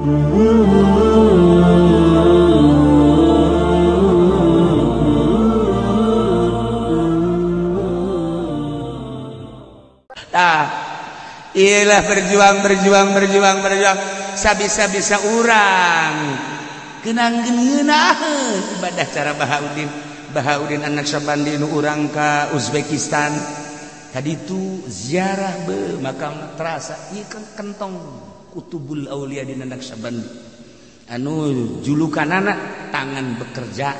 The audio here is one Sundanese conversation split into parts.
Tah, iyalah berjuang berjuang berjuang berjuang sabisa-bisa urang kenang ngeunaheun ibadah cara Bahauddin. Bahauddin anak Sabandi nu urang ka Uzbekistan tadi itu ziarah be makam terasa ieu kan kentong Kutubul Aulia di anak Sabandi anu julukanana tangan bekerja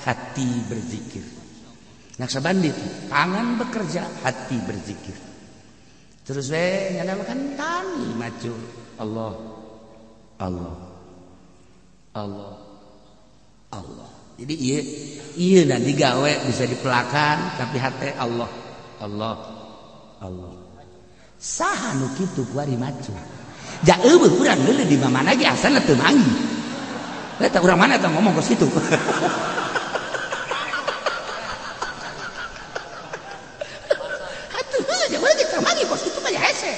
hati berzikir. Naksabandi itu tangan bekerja hati berzikir. Terus we nyana makan tani maju Allah Allah Allah Allah. Jadi iya iya nah digawe bisa dipelakan tapi hati Allah Allah Allah. Saha nu kitu kuari maju. Ja eueuh urang geuleuh di mana ge asana teu manggih. Eta urang mana teh ngomong ke situ. Atuh heuh ja urang teu manggih kos kitu mah hese.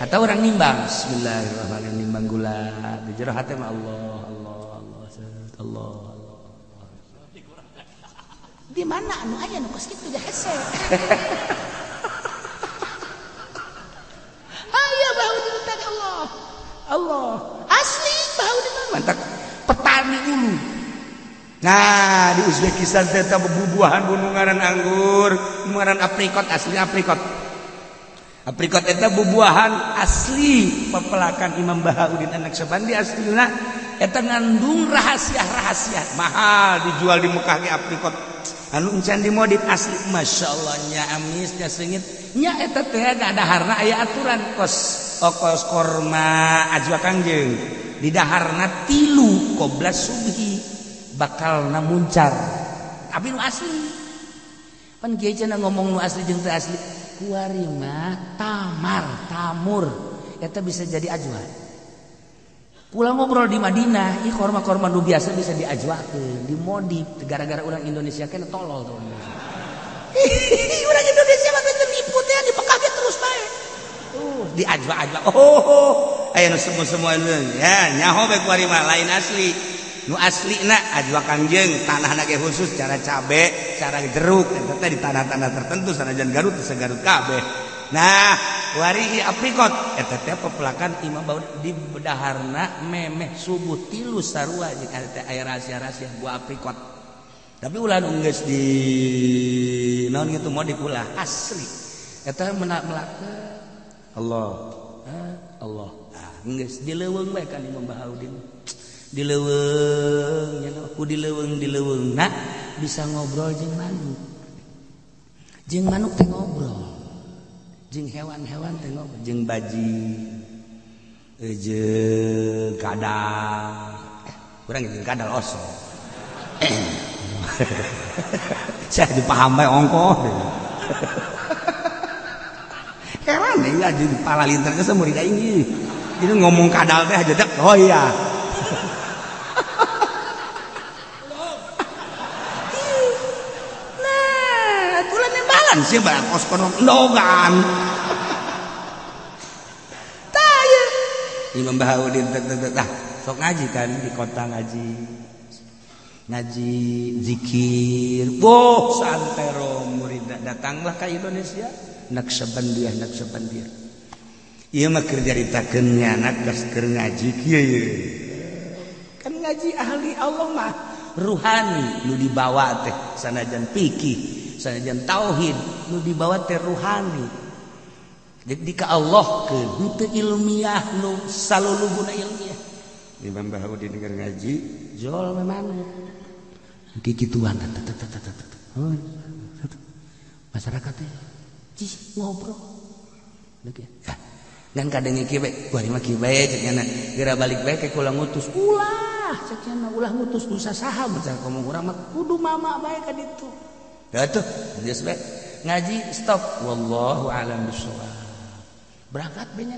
Atau orang nimbang bismillahirrahmanirrahim nimbang gula di jero hate mah Allah Allah Allah Allah Allah. Di mana anu aya nu kos kitu ja hese. Aya Bahauddin tag Allah. Allah asli Bahauddin mantap petani ulu. Nah di Uzbekistan teh bubuahan gunungaran anggur, gunungaran aprikot asli aprikot. Aprikot eta bubuahan asli pepelakan Imam Bahauddin anak Sabandi aslina eta ngandung rahasia-rahasia mahal dijual di Mekah ge aprikot anu encan dimodif asli masyaallah nya amis nya seungit nya eta teh daharna aya aturan kos okos korma ajwa kangjeng di daharna 3 qobla subhi bakalna muncar tapi nu asli pan kieu cenah ngomong nu asli jeung teu asli kuari mah tamar tamur eta bisa jadi ajwa. Pulang ngobrol di Madinah ih korma-korma nu biasa bisa diajwakeun dimodif gara-gara urang Indonesia kena tolol tuh. Urang Indonesia mah teu nipu teh dipekake terus bae. Diajwa-ajwa. Oh, aya nu semua-semua ya nyaho bae kuari mah lain asli. Nu aslina ajwa kangjeng tanahna ge khusus cara cabe, cara jeruk eta teh di tanah-tanah tertentu sanajan Garut teu Garut kabeh. Nah, wari aprikot eta teh pepelakan Imam Bahauddin di bedaharna memeh subuh 3 sarua jeung eta aya rahasia-rahasia buah aprikot. Tapi ulah nu geus di naon kitu mau dipulah asli. Eta melak Allah Allah. Ah geus dileuweung bae kan Imam Bahauddin. Di leuweung nya ku di leuweung nah bisa ngobrol jeung manuk teh ngobrol jeung hewan-hewan teh ngobrol jeung baji jeung kadal urang jeung kadal oso saya dipaham bae ongkoh heran deui aja pala linter geus murid aing jadi ngomong kadal teh aja dek oh iya. Sih barang kos kono ndogan. Tah ieu. Imam Bahauddin tah sok ngaji kan di kota ngaji. Ngaji zikir. Boh santero murid datanglah ke Indonesia Naqsyabandiyah Naqsyabandiyah. Ieu mah keur caritakeun nya geus keur ngaji kieu ye. Kan ngaji ahli Allah mah ruhani nu dibawa teh sanajan fikih sanajan tauhid nu dibawa teh ruhani. Jadi ka Allah keun henteu ilmiah nu saluluguna ilmiah. Imam Bahauddin keur ngaji jol manuk. Kikituan masyarakat teh cih ngobrol. Ngan kadenge kieu bae, kuari mah kieu bae cek nya geura balik bae ke kula ngutus. Ulah cek nya ulah ngutus nu saha baca ngomong urang mah kudu mama bae ka ditu. Atuh geus bae ngaji stop wallahu alam bissawab. Berangkat bae nya.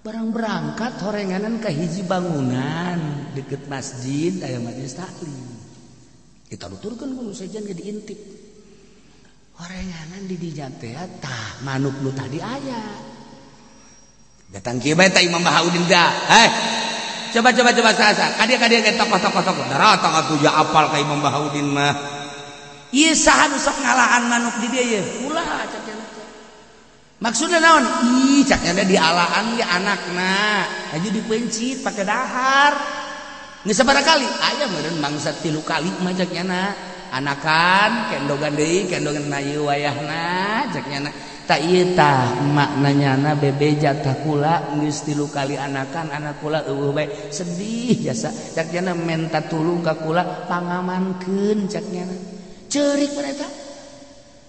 Barang berangkat horenganan ka hiji bangunan deket masjid aya majelis taklim. Kita tuturkeun ku sejen ge diintip. Horenganan di dinya teh tah manuk nu tadi aya. Datang kieu bae ta Imam Bahaudin da. Coba coba coba sasa. Kadia-kadia ke tokoh-tokoh tokoh. Daratang atuh ja apal ka Imam Bahaudin mah. Ieu saha nu sok ngalaan manuk di dieu ye? Ulah cak cenah. Maksudna naon? Ih cak nya dialaan ge anakna. Hayu dipencit pake dahar. Geus sabaraha kali? Aya meureun mangsa 3 kali mah cak nya. Anakan kendogan deui, kendogan na ieu wayahna cak nya. Tak ieu tah maknanya na bebeja tah kula geus 3 kali anakan anak kula eueuh bae sedih jasa cak nya menta tulung ka kula pangamankeun cak nya ceurik eta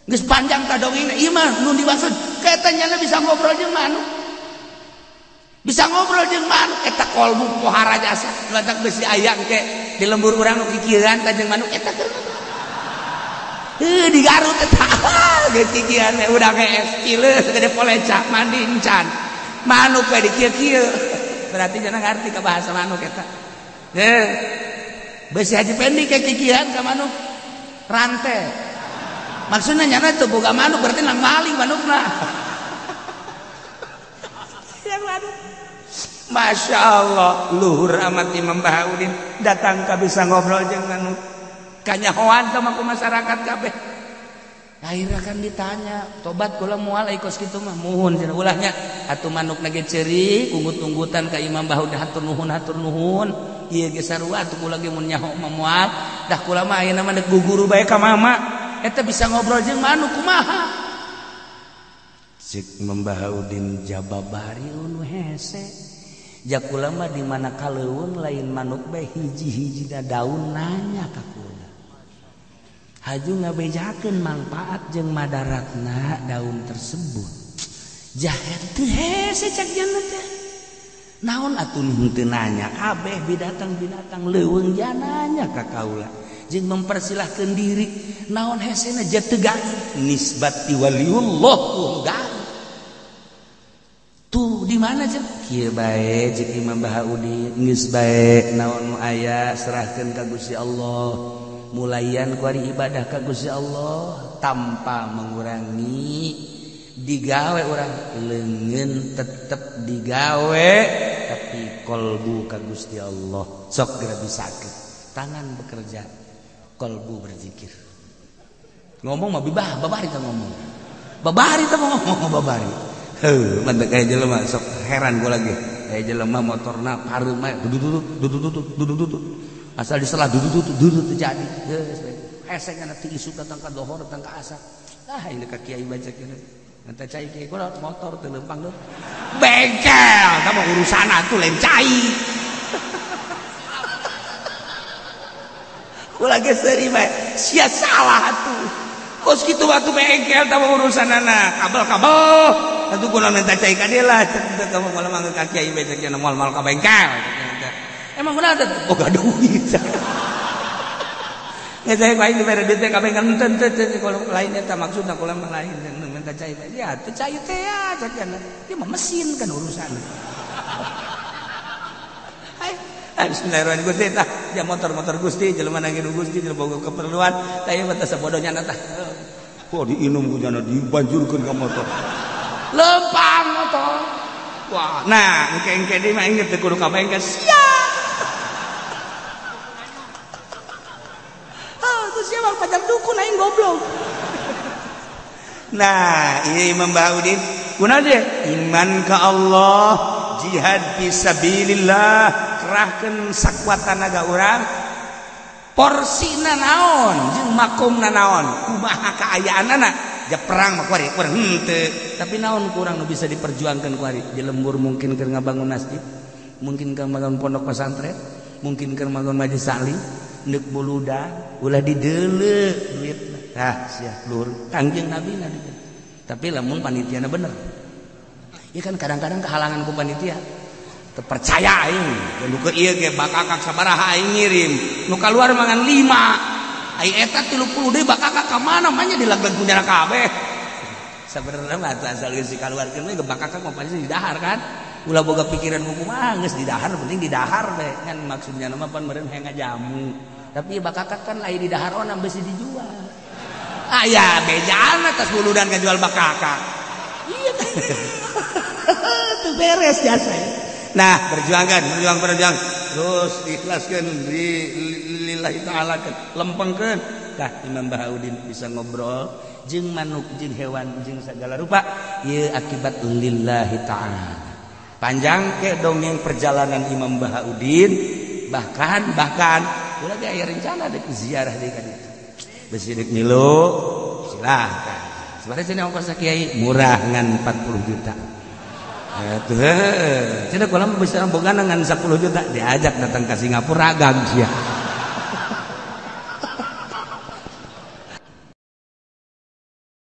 geus panjang ka dongengna ieu mah nu dimaksud eta nya bisa ngobrol jeung manuk bisa ngobrol jeung manuk eta kolbu pohara jasa lantak besi ayang ke di lembur urang nu kikiran ta jeung manuk eta keur di Garut eta geus kikian we udah geus cileus gede poleca mandi encan manuk we dikieu-kieu berarti jangan ngarti ka bahasa manuk eta heuh besi Haji Pendi ke kikian ka manuk rante maksudna nyana teu boga manuk berarti nang maling manukna yang manuk Masya Allah luhur amat Imam Bahaudin datang ka bisa ngobrol jeung manuk kanyahoan sama ku masyarakat kabeh. Akhirnya kan ditanya, tobat kula moal ai kos kitu mah muhun cenah ulahnya atuh manukna ge ceurik unggut-unggutan ka Imam Bahaudin hatur nuhun ieu ge sarua atuh kula ge mun nyaho mah moal dah kula mah ayeuna mah deuk guguru bae ka mama eta bisa ngobrol jeung manuk kumaha cek Imam Bahaudin jababari nu hese jakula mah di mana kaleuweung lain manuk bae hiji-hijina daun nanya ka kula haju ngabejakeun manfaat jeung madaratna daun tersebut jahet teu hese cak nya teh naon atuh henteu nanya kabeh binatang-binatang leuweung jananya ka kaula jeung mempersilahkeun diri naon hesena ja teu gaib nisbat ti waliullah gaib tuh di mana cek kieu bae jeung Imam Bahaudin geus bae naon nu aya serahkeun ka Gusti Allah mulayan ku ari ibadah ka Gusti Allah tanpa mengurangi digawe urang leungeun tetep digawe tapi kolbu ka Gusti Allah sok geura bisakeun tangan bekerja kolbu berzikir ngomong mah bibah babari teh ngomong babari teh ngomong babari heuh mantep kayak jelema sok heran gua lagi kayak jelema motorna pareum mah dudut dudut dudut dudut asal diselah dudut dudut terjadi geus hese kana ti isuk datang ka dohor datang ka asar ah ini ka kiai baca kieu nanti cai kiai kula motor teu leumpang deui bengkel sama urusan atuh lain cai kula geus seuri bae sia salah atuh kos kitu atuh bengkel tah urusanana kabel-kabel atuh kula minta cai ka dieu lah teu kamu malah mangga ka kiai bae cek moal-moal ka bengkel emang benar teh boga duit nggak saya lain dibere duit teh kabeh ngenten teh kalau lain eta maksudna kula mah lain minta cai ya teu cai teh ya cek dia mah mesin kan urusan hai bismillahirrahmanirrahim Gusti tah ja motor-motor Gusti jelema nang Gusti jelema boga keperluan tah ieu mah teh sabodohnya tah wah diinum ku jana dibanjurkeun ka motor lempang motor wah nah engke-engke deui mah inget teh kudu ka bengkel siap ah tuh siapa pacar dukun aing goblok nah ieu Imam Bahaudin kunaon deh iman ka Allah jihad fisabilillah kerahkeun sakuat tanaga urang porsina naon jeung makomna naon kumaha kaayaanana ja perang mah kuari kurang henteu tapi naon kurang nu bisa diperjuangkeun kuari di lembur mungkin keur ngabangun masjid mungkin keur ngabangun pondok pesantren mungkin keur ngabangun majelis taklim neuk buluda ulah dideuleu duitna tah sia luhur Kangjeng Nabi na tapi lamun panitiana bener ieu kan kadang-kadang kehalangan ku panitia terpercaya aing nu keur ieu ge bakakak sabaraha aing ngirim nu kaluar mangan 5 ai eta 30 deui bakakak ka mana mah nya dilagleg ku nyana kabeh sabenerna mah asal geus dikaluarkeun we bakakak mah pasti didahar kan ulah boga pikiran kumaha geus didahar penting didahar we kan maksudnya mah pan meureun hayang ngajamu tapi bakakak kan lain didahar onam besi dijual aya bejana tas buludan kajual bakakak iya. Itu beres jasa. Nah, perjuangkan, berjuang, berjuang. Terus ikhlaskan lillahi ta'ala kan, lempengkeun. Tah Imam Bahaudin bisa ngobrol jeung manuk, jeung hewan, jeung segala rupa. Ieu akibat lillahi ta'ala. Panjang ke dongeng perjalanan Imam Bahaudin, bahkan bahkan ulah ge aya rencana dek ziarah deui ka ditu. Besi dek milu, silahkan. Sebenarnya sini ongkos kiai murah ngan 40 juta. Atuh, cenah kula mah bisa boga ngan 10 juta, diajak datang ke Singapura, ragang sia.